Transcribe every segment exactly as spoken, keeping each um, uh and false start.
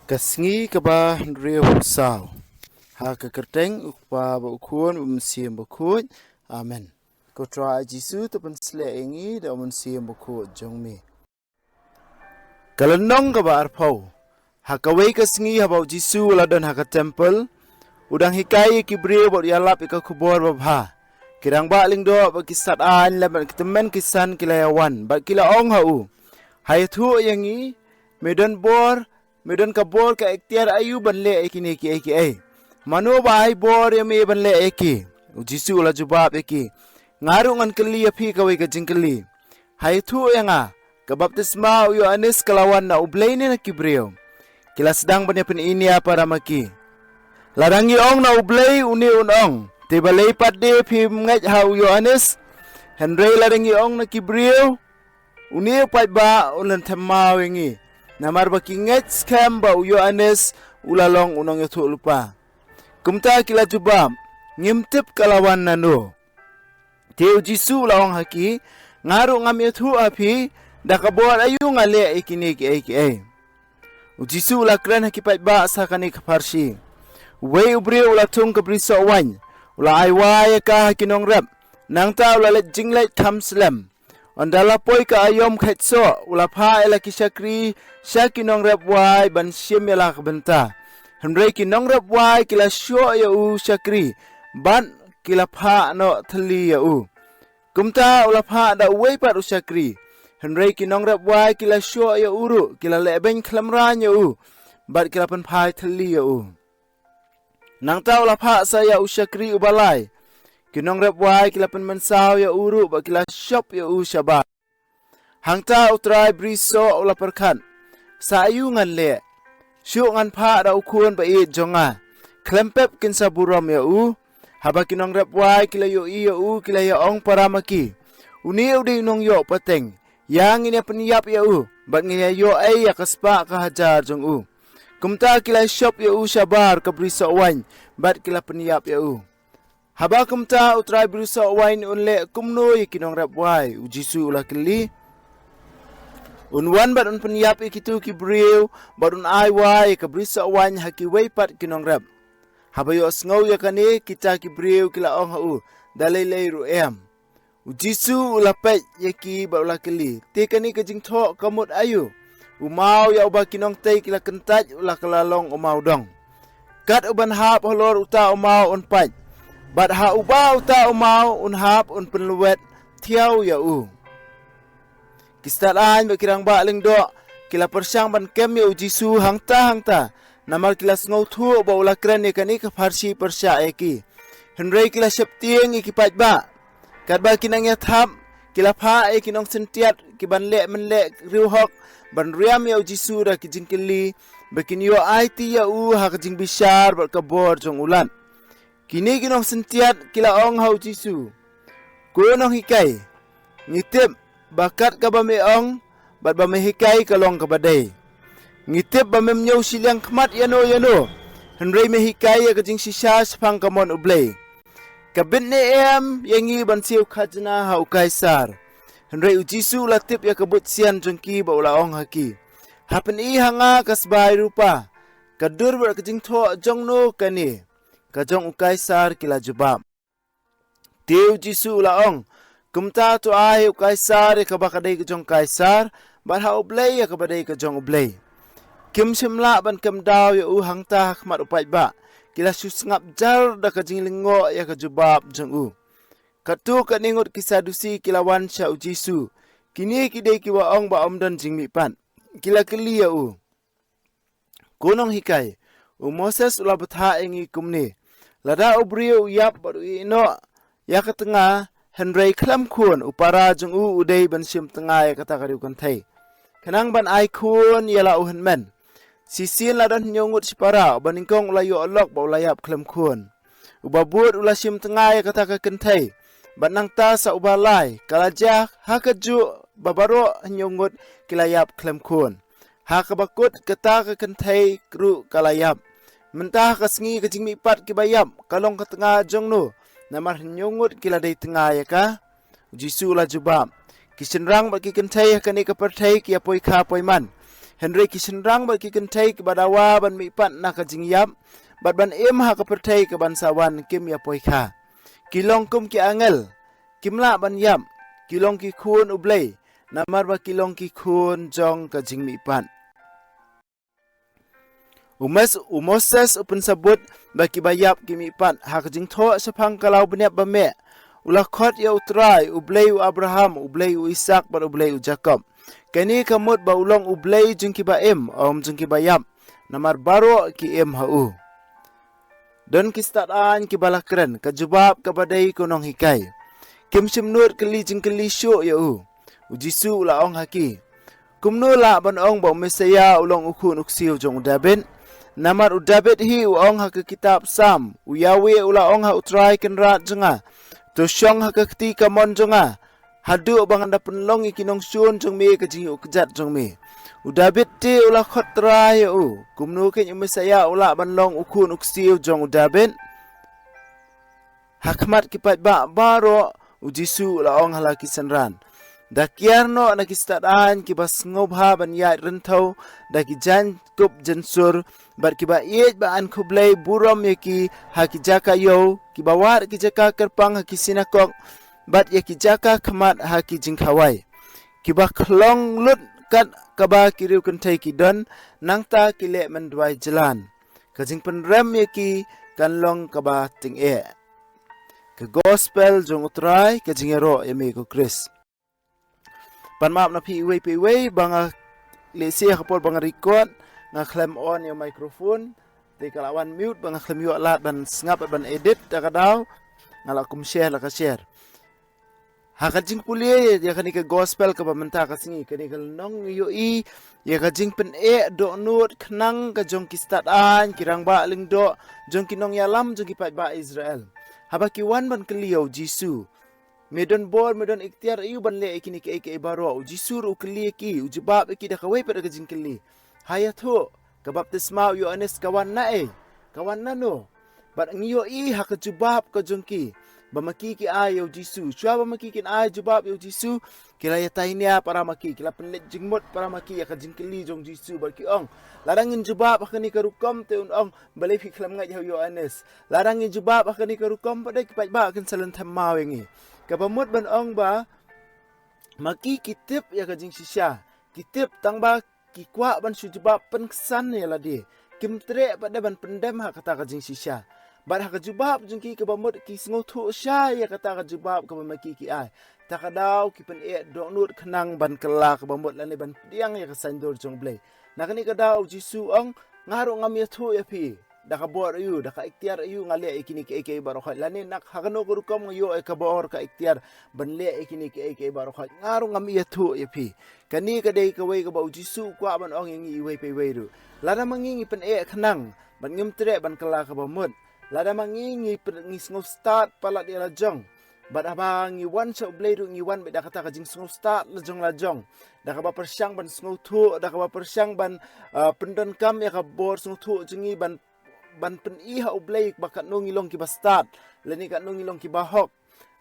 Ka sngi kaba hynriewphew saw. Ha ka kyrteng U Kpa bad U Khun bad U Mynsiem Bakhuid. Amen. Ko Trai Jisu, to pynsleh ïa ngi da U Mynsiem Bakhuid jong me. Ka lynnong kaba arphew. Ha kawei ka sngi haba U Jisu u la don ha ka templ, u dang hikai ïa ki briew bad u ïalap ïa ka khubor babha. Ki rangbah lyngdoh bad ki stad aiñ lem bad ki tymmen ki san ki la ïawan bad ki la ong ha u, ha ïathuh ïa ngi, me don bor, me don ka bor ka iktiar aïu ban leh ïa kine kiei kiei? Mano ba ai bor ïa me ban leh ïa ki? U Jisu u la jubab ïa ki, nga ruh ngan kylli ïa phi kawei ka jingkylli. Ha ïathuh ïa nga, ka baptisma u Ïoannis ka la wan na U Blei ne na ki briew? Ki la sdang ban ïa pyni nia para ma ki. Lada ngi ong na U Blei, une un ong, te balei pat de phim ngeit ha u Ïoannis? Hynrei lada ngi ong na ki briew, une u paidbah un lynthem maw ïa ngi, namar ba ki ngeit skhem ba u Ïoannis u la long u nongïathuhlypa. Kumta ki la jubab, ngim tip ka la wan nano. Te u Jisu u la ong ha ki, nga ruh ngam ïathuh ha phi da ka bor aïu nga leh ïa kine kiei kiei. U Jisu u la kren ha ki paidbah sa kane ka pharshi. Uwei u briew u la thung ka brisoh waiñ, u la ai wai ïa ka ha ki nongrep, nangta u la leit jingleit kham slem. Ynda la poi ka aïom khaitsoh, u la phah ïa la ki shakri sha ki nongrep wai ban shim ïa la ka bynta. Hynrei ki nongrep wai ki la shoh ïa u shakri bad ki la phah noh thylli ïa u. Kumta u la phah da uwei pat u shakri. Hynrei ki nongrep wai ki la shoh ïa u ruh, ki la lehbeiñ khlem raiñ ïa u bad ki la pynphai thylli ïa u. Nangta u la phah sa ïa u shakri uba lai. Ki nongrep wai ki la pynmynsaw ïa u ruh bad ki la shop ïa u shabar. Hangta u trai brisoh u la pyrkhat, sa aïu ngan leh? Shuh ngan phah da u khun ba ïeit jong nga. Khlem pep kin sa burom ïa u. Haba ki nongrep wai ki la ïohi ïa u, ki la ïa ong para ma ki, une u dei u nongïoh pateng. Ïa ngin ïa pynïap ïa u bad ngin ïa ïoh ei ïa ka spah ka hajar jong u. Kumta ki la shop ïa u shabar ka brisoh waiñ bad ki la pynïap ïa u. Haba kumta u trai brisoh waiñ un leh kumno ïa ki nongrep wai? U Jisu u la kylli. Un wan bad un pynïap ïa kito ki briew bad un ai wai ïa ka brisoh waiñ ha kiwei pat ki nongrep. Haba ïohsngew ïa kane, kita ki briew ki la ong ha u, da lei lei ruh em. U Jisu u la peit ïa ki bad u la kylli, te kane ka jingthoh ka mut aïu? U maw ïa uba ki nongtei ki la kyntait u la ka la long u maw dong. Kat u ban hap halor uta u maw un pait, bad ha uba uta u maw un hap un pynlwet thiaw ïa u. Ki stad aiñ bad ki rangbah lyngdoh ki la pyrshang ban kem ïa u Jisu hangta hangta, namar ki la sngewthuh ba u la kren ïa kane ka pharshi pyrshah ïa ki. Hynrei ki la sheptieng ïa ki paidbah. Katba ki nang ïathap, ki la phah ïa ki nongsyntiat ki ban leh mynleh riewhok ban riam ïa u Jisu da ki jingkylli, ba kin ïoh aiti ïa u ha ka jingbishar bad ka bor jong u Lat. Kine ki nongsyntiat ki la ong ha u Jisu, ko nonghikai, ngi tip ba kat kaba me ong bad ba me hikai ka long kaba dei. Ngi tip ba mem ñiew shiliang khmat ïano ïano, hynrei me hikai ïa ka jingshisha shaphang ka mon U Blei. Ka bit ne em ïa ngi ban siew khajna ha u Kaisar? Hynrei u Jisu u la tip ïa ka buit sian jong ki bad u la ong ha ki, ha pyni ha nga ka sbai rupa. Ka dur bad ka jingthoh jongno kane? Ka jong u Kaisar, ki la jubab. Te u Jisu u la ong, kumta to ai ha u Kaisar ïa kaba ka dei ka jong u Kaisar, bad ha U Blei ïa kaba dei ka jong U Blei. Kim shym lah ban kem daw ïa u hangta ha khmat u paidbah. Ki la shu sngap jar da ka jinglyngngoh ïa ka jubab jong u. Katto katne ngut ki Sadusi ki la wan sha u Jisu, kine ki dei kiba ong ba ym don jingmihpat. Ki la kylli ïa u, ko nonghikai, u Moses u la bthah ïa ngi kumne, lada u briew u ïap bad u ïehnoh ïa ka tnga, hynrei khlem khun, u para jong u u dei ban shim tnga ïa kata ka riewkynthei, khnang ban ai khun ïa la u hynmen. Shisien la don hynñiew ngut shipara, uba nyngkong u la ïoh lok bad u la ïap khlem khun. Uba bud u la shim tnga ïa kata ka kynthei, bad nangta sa uba lai. Ka la jia ha kajuh ba baroh hynñiew ngut ki la ïap khlem khun. Ha kaba kut kata ka kynthei ruh ka la ïap. Mynta ha ka sngi ka jingmihpat kiba ïap ka long ka tnga jongno, namar hynñiew ngut ki la dei tnga ïa ka? U Jisu u la jubab, ki shynrang bad ki kynthei ha kane ka pyrthei ki ïa poi kha poi man. Hynrei ki shynrang bad ki kynthei kiba dawa ban mihpat na ka jingïap bad ban im ha ka pyrthei kaban sa wan kim ïa poi kha. Ki long kum ki angel, kim lah ban ïap. Ki long ki khun U Blei, namar ba ki long ki khun jong ka jingmihpat. U Mes-, u Moses u pynsabut ba kiba ïap ki mihpat ha ka jingthoh shaphang ka law bniap ba meh. U la khot ïa U Trai, U Blei u Abraham, U Blei u Isak bad U Blei u Jakob. Kane ka mut ba u long U Blei jong kiba im, ym jong kiba ïap, namar baroh ki im ha u. Don ki stad aiñ kiba la kren, ka jubab kaba dei ko nonghikai. Kim shym nud kylli jingkylli shuh ïa u. U Jisu u la ong ha ki, kumno lah ban ong ba u Messaïah u long u khun u ksiew jong u Dabid? Namar u Dabid hi u ong ha ka kitab Salm, u Yahweh u la ong ha U Trai Kynrad jong nga, to shong ha ka kti kamon jong nga, haduh ba ngan da pynlong ïa ki nongshun jong me ka jingïoh kjat jong me. U Dabid te u la khot Trai ïa u, kumno kein u Messaïah u lah ban long u khun u ksiew jong u Dabid? Ha khmat ki paidbah baroh, u Jisu u la ong ha la ki synran, da kiar noh na ki stad aiñ kiba sngewbha ban ïaid rynthew da ki jaiñ kup jaiñ sur, bad kiba ïeit ba an khublei burom ïa ki ha ki jaka ïew, kiba wad ki jaka kyrpang ha ki sinakok, bad ïa ki jaka khmat ha ki jingkhawai, kiba khlong lut kat kaba ki riewkynthei ki don, nangta ki leh mynduwai jlan. Ka jingpynrem ïa ki kan long kaba tyngeh. Ka gospel jong U Trai, ka jingïaroh ïa me ko Khrist. Pan map na phi iwei pa iwei, ba nga lehse ha ka por ba nga record, nga khlem on ïa u microphone, te ka la wan mute, ba nga khlem ïoh lad ban sngap ban edit, da ka daw nga la kum share la ka share. Ha ka jingpule ïa kane ka gospel kaba mynta ka sngi, kane ka lynnong ngi ïohi ïa ka jingpyneh dohnud khnang ka jong ki stad aiñ, ki rangbah lyngdoh, jong ki nongïalam, jong ki paidbah Israel. Haba ki wan ban kylli ïa u Jisu, me don bor, me don iktiar aïu ban leh ïa kine kiei kiei baroh? U Jisu ruh u kylli ïa ki, u jubab ïa ki da kawei pat ka jingkylli. Ha ïathuh, ka baptisma u Ïoannis ka wan na ei? Ka wan nano? Bad ngi ïohi ha ka jubab ka jong ki, ba ma ki ki ai ïa u Jisu. Shuwa ba ma ki kin ai jubab ïa u Jisu, ki la ïatainia para ma ki, ki la pynleit jingmut para ma ki ïa ka jingkylli jong u Jisu, bad ki ong, lada ngin jubab ha kane ka rukom te un ong, balei phi khlem ngeit ha u Ïoannis? Lada ngin jubab ha kane ka rukom pat de ki paidbah kin sa lynthem maw ïa ngi. Kaba mut ban ong ba ma ki ki tip ïa ka jingshisha, ki tip, tangba ki kwah ban shu jubab pynksan ïa lade. Kim treh pat de ban pyndem ha kata ka jingshisha. Bad ha ka jubab jong ki kaba mut ki sngewthuh shai ïa kata ka jubab kaba ma ki ki ai. Ta ka daw ki pyneh dohnud khnang ban kylla kaba mut lane ban pdiang ïa ka saiñdur jong U Blei. Na kane ka daw u Jisu u ong, nga ruh ngam ïathuh ïa phi da ka bor aïu, da ka iktiar aïu nga leh ïa kine kiei kiei baroh khoit, lane na ha kano ka rukom nga ïoh ïa ka bor ka iktiar ban leh ïa kine kiei kiei baroh khoit, nga ruh ngam ïathuh ïa phi. Kane ka dei kawei kaba u Jisu u kwah ban ong ïa ngi iwei pa iwei ruh. Lada ma ngi ngi pyneh khnang, bad ngim treh ban kylla kaba mut. Lada ma ngi ngi pyn-, ngi sngewstad palat ïa la jong, bad haba ngi wan sha U Blei ruh ngi wan beit da kata ka jingsngewstad la jong la jong, da kaba pyrshang ban sngewthuh, da kaba pyrshang ban, ah, pyndonkam ïa ka bor sngewthuh jong ngi ban, ban pyni ha U Blei ba katno ngi long kiba stad, lane katno ngi long kiba hok.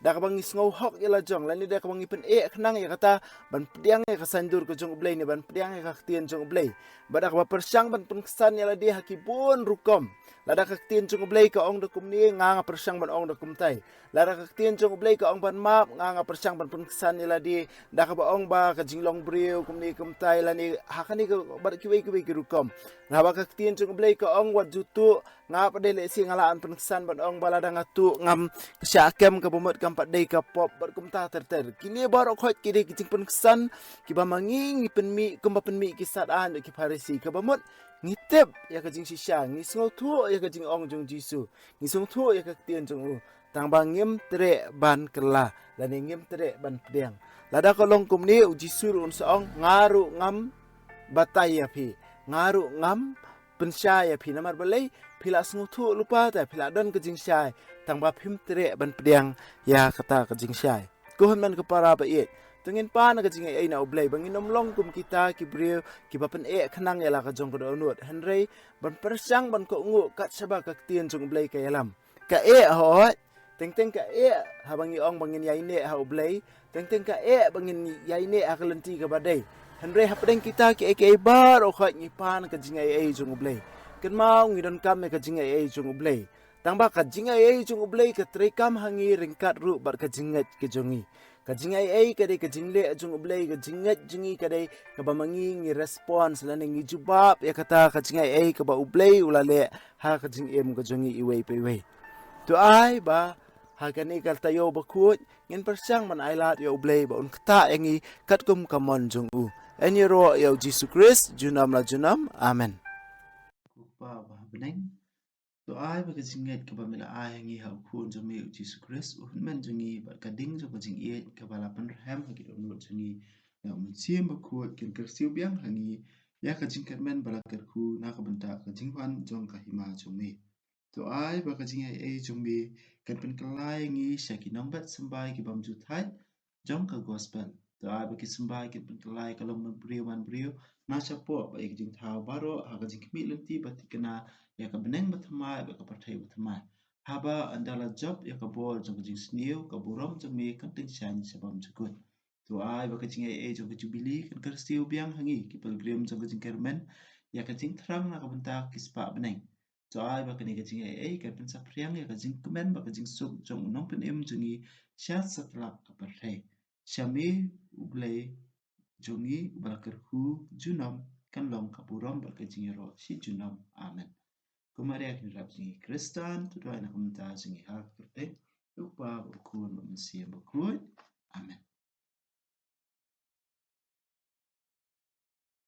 Da kaba ngi sngewhok ïa la jong, lane da kaba ngi pyneh khnang ïa kata ban pdiang ïa ka saiñdur ka jong U Blei ne ban pdiang ïa ka ktien jong U Blei. Bad da kaba pyrshang ban pynksan ïa lade ha ki bun rukom. Lada ka ktien jong U Blei ka ong da kumne, nga nga pyrshang ban ong da kumtai. Lada ka ktien jong U Blei ka ong ban map, nga nga pyrshang ban pynksan ïa lade da kaba ong ba ka jinglong briew kumne kumtai, lane ha kane ka bad kiwei kiwei ki rukom. Lada ka ktien jong U Blei ka ong wat ju tuh, nga pat de lehse nga lah ban pynksan ban ong ba lada nga tuh ngam shah kem kaba mut kam pat dei ka pop bad kumta ter ter. Kine baroh khoit ki dei ki jingpynksan kiba ma ngi ngi pynmih kumba pynmih ki stad aiñ bad ki Pharisi, kaba mut ngi tip ïa ka jingshisha, ngi sngewthuh ïa ka jingong jong u Jisu, ngi sngewthuh ïa ka ktien jong u, tangba ngim treh ban kylla lane ngim treh ban pdiang. Lada ka long kumne u Jisu ruh un sa ong, nga ruh ngam batai ïa phi, nga ruh ngam pynshai ïa phi. Namar balei? Phi la sngewthuh lypa te phi la don ka jingshai, tangba phim treh ban pdiang ïa kata ka jingshai. Ko hynmen ko para ba ïeit, to ngin pan ka jingaiei na U Blei ba ngin ym long kum kita ki briew kiba pyneh khnang ïa la ka jong ka dohnud, hynrei ban pyrshang ban kohnguh kat shaba ka ktien jong U Blei ka ïalam. Ka eh hooid, teng teng ka eh haba ngi ong ba ngin ïaineh ha U Blei, teng teng ka eh ba ngin ïaineh ha ka lynti kaba dei. Hynrei hapdeng kita kiei kiei baroh khoit ngi pan ka jingaiei jong U Blei. Kynmaw ngi donkam ïa ka jingaiei jong U Blei. Tangba ka jingaiei jong U Blei ka treikam ha ngi ryngkat ruh bad ka jingngeit ka jong ngi. Ka jingaiei ka dei ka jingleh jong U Blei, ka jingngeit jong ngi ka dei kaba ma ngi ngi response lane ngi jubab ïa kata ka jingaiei kaba U Blei u la leh ha ka jingim ka jong ngi iwei pa iwei. To ai ba ha kane ka taïew bakhuid ngin pyrshang ban ailad ïa U Blei ba un ktah ïa ngi katkum ka mon jong u. Yn ïaroh ïa U Jisu Khrist junom la junom. Amen. Ko Kpa ba ha bneng, to ai ba ka jingngeit kaba me la ai ha ngi ha U Khun jong me U Jisu Khrist, U Hynmen jong ngi, bad ka ding jong ka jingïeit kaba la pynrhem ha ki dohnud jong ngi da U Mynsiem Bakhuid kin kyrsiew biang ha ngi ïa ka jingkyrmen ba la kyrkhu na ka bynta ka jingwan jong ka hima jong me. To ai ba ka jingaiei jong me kan pynkylla ïa ngi sha ki nongbet symbai ki bym ju thait jong ka gospel. To ai ba ki symbai kin pynkylla ïa ka long man briew man briew na shapoh bad ïa ka jingthaw baroh ha ka jingkhmih lynti ba thikna ïa ka bneng bathymmai bad ka pyrthei bathymmai. Haba ynda la jop ïa ka bor jong ka jingsniew, ka burom jong me kan tyngshaiñ sha bymjukut. To ai ba ka jingaiei jong ka jubili kan kyrsiew biang ha ngi ki pilgrim jong ka jingkyrmen ïa ka jingthrang na ka bynta ki spah bneng. To ai ba kane ka jingaiei kan pynsaphriang ïa ka jingkmen bad ka jingsuk jong u nongpynim jong ngi sha satlak ka pyrthei. Sha me U Blei jong ngi uba la kyrkhu junom kan long ka burom bad ka jingïaroh shi junom. Amen. Ko Maria ki nongrep jong ngi Khristan, to duwai na ka bynta jong ngi ha ka kyrteng U Kpa, U Khun bad U Mynsiem Bakhuid. Amen.